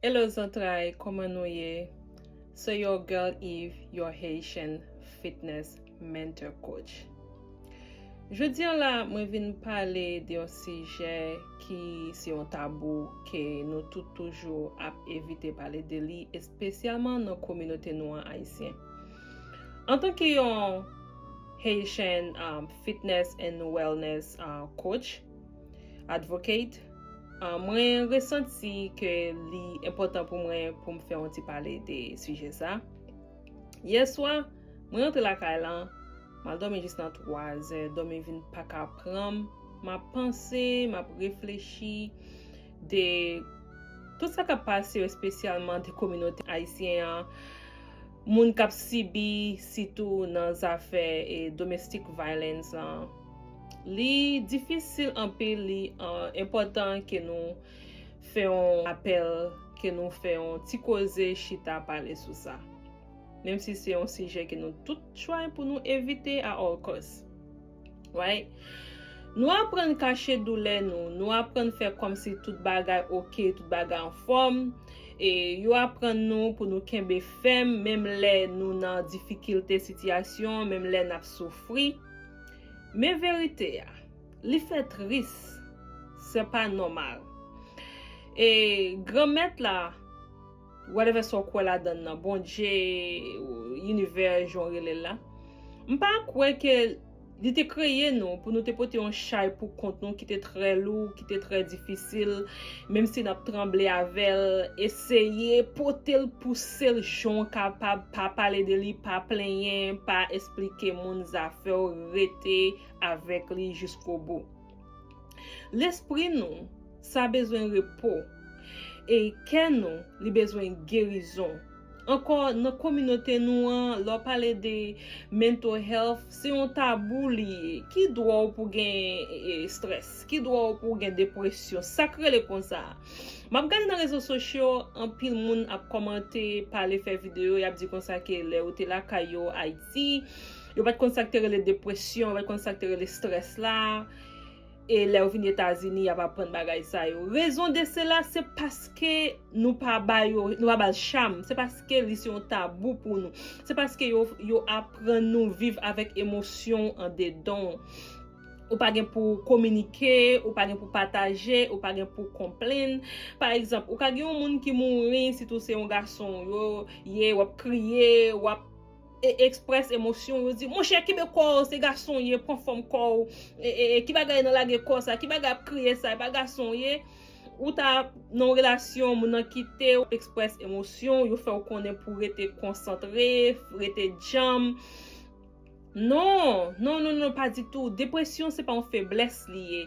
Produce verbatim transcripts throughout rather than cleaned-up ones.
Hello zantray, kòman nou ye? So your girl Eve, your Haitian fitness mentor coach. Jodi a la, mwen vin pale de yon sijè ki se yon tabou ke nou tout toujou ap evite pale de li, espesyalman nan kominote nou an ayisyen. Antanke yon Haitian um, fitness and wellness uh, coach, advocate, uh, mwen resanti ke li enpòtan pou mwen pou m fè yon ti pale de sijè sa. Yè swa, mwen rantre lakay lan, m al dòmi jis nan twa zè, dòmi vin pa ka pran m, m ap panse, m ap reflechi de tout sa k ap pase yo, espesyalman de kominote ayisyen an, moun k ap sibi sitou nan zafè e domestic violence lan. Li difisil anpil, li uh, enpòtan ke nou fè yon apèl, ke nou fè yon ti koze chita pale sou sa. Menm si se yon sijè ke nou tout try pou nou evite at all cost. Right? Nou aprann kache doulè nou, nou aprann fè kòmsi tout bagay oke, tout bagay anfòm. E yo aprann nou pou nou kenbe fèm, menm lè nou nan difikilte sitiyasyon, menm lè n ap soufri. Men verite a, li fè tris, se pa nòmal. E Granmèt la, whatever sa w kwè ladan l nan, Bondye, inivè, jan w rele l la, m pa kwè ke li te kreye nou pou nou te pote yon chay pou kont nou ki te trè lou, ki te trè difisil, menm si n ap tranble avè l, eseye pote l, pouse l jan w kapab, pa pale de li, pa plenyen, pa esplike moun zafè w, rete avèk li jiskobou. Lespri nou, sa bezwen repo. E kè nou, li bezwen gerizon. Ankò, nan kominote nou an, lè w pale de mental health, se yon tabou li ye. Ki dwa w pou gen e, strès? Ki dwa w pou gen depresyon? Sa k rele konsa? M ap gade nan rezo sosyo, anpil moun ap kòmante, pale, fè videyo, y ap di konsa ke lè yo te lakay yo Ayiti, yo pa t konn sa k te rele depresyon, yo pa t konn sa k te rele strès la. E lè yo vin Etazini, y ap aprann bagay sa yo. Rezon de sela, se paske nou pa ba yo, nou pa ba l cham. Se paske li se yon tabou pou nou. Se paske yo, yo aprann nou viv avèk emosyon andedan w. Ou pa gen pou kominike, ou pa gen pou pataje, ou pa gen pou konplenn. Pa egzanp, ou ka gen yon moun ki mouri, sitou se yon gason yo ye, w ap kriye, w ap e, eksprès emosyon, yo di, monchè, kenbe kò w, se gason w ye, pran fòm kò w, e, e, e, ki bagay nan lage kò sa, ki bagay ap kriye sa, e pa gason w ye. Ou ta nan yon relasyon, moun nan kite w, eksprès emosyon, yo fè w konnen pou w rete konsantre, rete djanm. Non, non, non, non, pa ditou. Depresyon, se pa yon feblès li ye.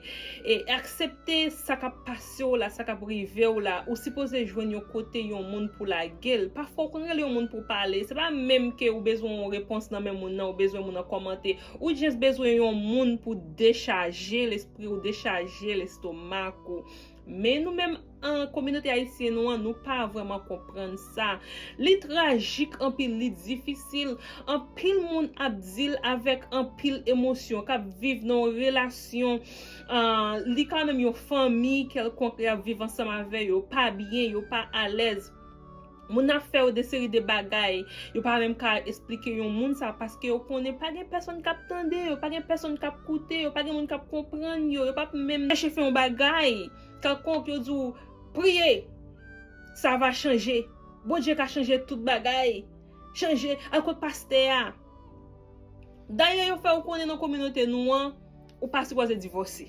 E aksepte sa k ap pase w la, sa k ap rive w la. Ou sipoze jwenn yon kote, yon moun pou lage l. Pafwa, ou konn rele yon moun pou pale. Se pa menm ke ou bezwen yon repons nan men moun nan, ou bezwen moun nan kòmante. Ou just bezwen yon moun pou dechaje lespri w, dechaje lestomak ou. Men nou menm, an kominote ayisyen nou an, nou pa vrèman konprann sa. Li trajik anpil, li difisil. Anpil moun ap deal avèk anpil emosyon, k ap viv nan yon relasyon, ah, li ka menm yon fanmi kèlkonk, y ap viv ansanm avè yo, pa byen, yo pa alèz. Moun nan ap fè yo de seri de bagay, yo pa menm ka esplike yon moun sa, paske yo konnen pa gen pèsonn k ap tande yo, pa gen pèsonn k ap koute yo, pa gen moun k ap konprann yo, yo p ap menm chèche fè yon bagay kèlkonk, yo di w, priye, sa va chanje. Bondye ka chanje tout bagay. Chanje, al kot pastè a. Dayè, yo fè w konnen nan kominote nou an, ou pa sipoze divòse.